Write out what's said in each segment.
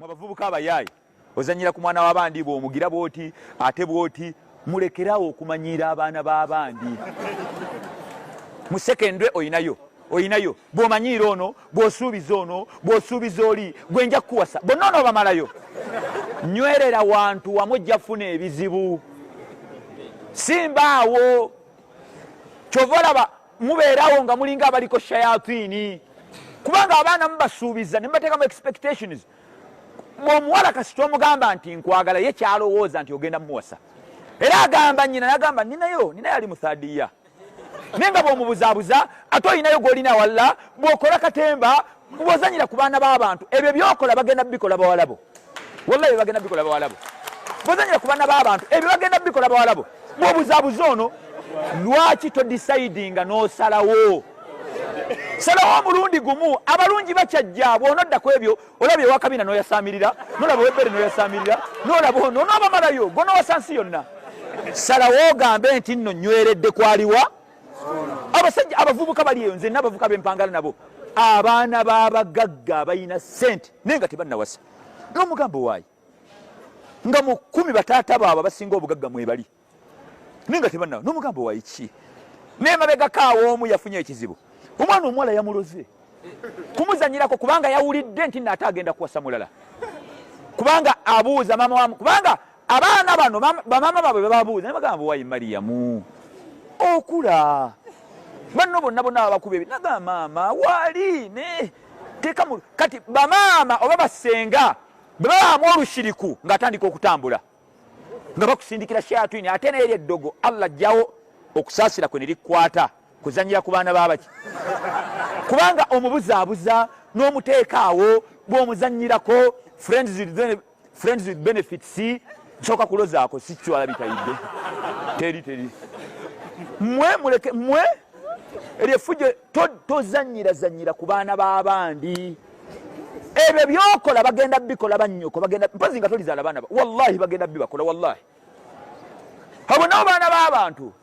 Mwe abavubuka abayaaye, ozanyira ku mwana w'abandi, bw'omugira bw'oti ate bw'oti. Mulekerawo okumanyiira abaana b'abandi. Mu secondary oyinayo, oyinayo bw'omanyiira ono, bw'osuubiza ono, bw'osuubiza oli, gwe nja kukuwasa, bonna onoobamalayo. Nywerera wantu wamu, ojja kufuna ebizibu. Simbaawo kyova olaba mubeerawo nga mulinga abaliko shayatini, kubanga abaana mubasuubiza ne mubateekamu expectations. Omuwala kasita omugamba nti nkwagala, ye kyalowooza nti ogenda mumuwasa. Era agamba nyina, nagamba ninayo, ninayo ali mu third year, naye nga bwomubuzaabuza ate olinayo gwolina walla. Bwokola katemba, bwozanyira ku baana b'abantu, ebyo byokola bagenda bikola bawalabo. Wallahi bagenda bikola bawalabo. Bwozanyira ku baana b'abantu, ebyo bagenda bikola bawalabo. Bwobuzaabuza ono, lwaki todecidinga n'osalawo? Salawo omulundi gumu, abalungi bakyajja. Bw'onodda ku ebyo, olabye ewakabina n'oyasamirira, nolaba owebbere n'oyasamirira, nolaba ono onoobamalayo, gonowasa nsi yonna. Salawo ogambe nti nno nyweredde kwaliwa. Abasajja abavubuka bali eyo, nze n'abavubuka bempangala nabo, abaana b'abagagga abalina ssente naye nga tebannawasa, n'omugamba owaayi nga mu 10 bataata baabwe abasinga obugagga mwebali, naye nga tebannawa, n'omugamba owaayi ki? Naye mabegako awo omu yafunye ekizibu, omwana omuwala yamuloze kumuzanyirako, kubanga yawulidde nti naate agenda kuwasa mulala, kubanga abuuza maama wa, kubanga abaana bano bamaama baabwe bababuuza ne bagamba, wayi Mariyamu, okula banno bonna bonna babakuba ebi. Nagamba, maama waali ne teekamu. Kati bamaama oba basenga bwe babaamu olushiriku ng'atandika okutambula nga bakusindikira shayatini, ate naye eri eddogo Allah ajjawo okusaasira kwe ne likwata kuzanyira ku baana babaki, kubanga omubuzaabuza n'omuteeka awo bw'omuzanyirako friends with benefits. Nsooka kulozaako si kitwala bitayidde, teri teri. Mwe muleke mwe eryo effujjo. Tozanyirazanyira ku baana b'abandi. Ebyo byokola bagenda bikola bannyoko, bagenda mpozi nga tolizaala baana. Wallahi bagenda bibakola, wallahi. Abo nabo baana b'abantu.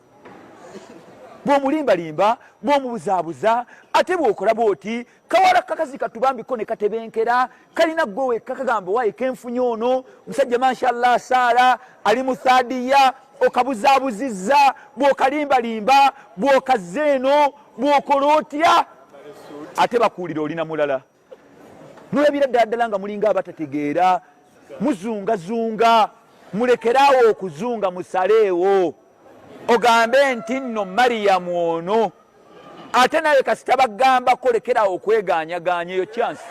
Bw'omulimbalimba, bw'omubuzaabuza, ate bw'okola bw'oti, kawala kakazi katubambiko ne katebenkera, kalina gwe wekka, kagamba waayi kenfunye ono musajja, mashallah, saala ali mu third year. Okabuzaabuzizza, bw'okalimbalimba, bw'okazza eno, bw'okola otya, ate bakuwulira olina mulala. Nolabira ddala ddala nga mulinga abatategeera, muzungazunga. Mulekeraawo okuzunga, musaleewo ogambe nti nno Mariyamu ono. Ate naye kasita bagambako, lekerawo okweganyaganya eyo chance.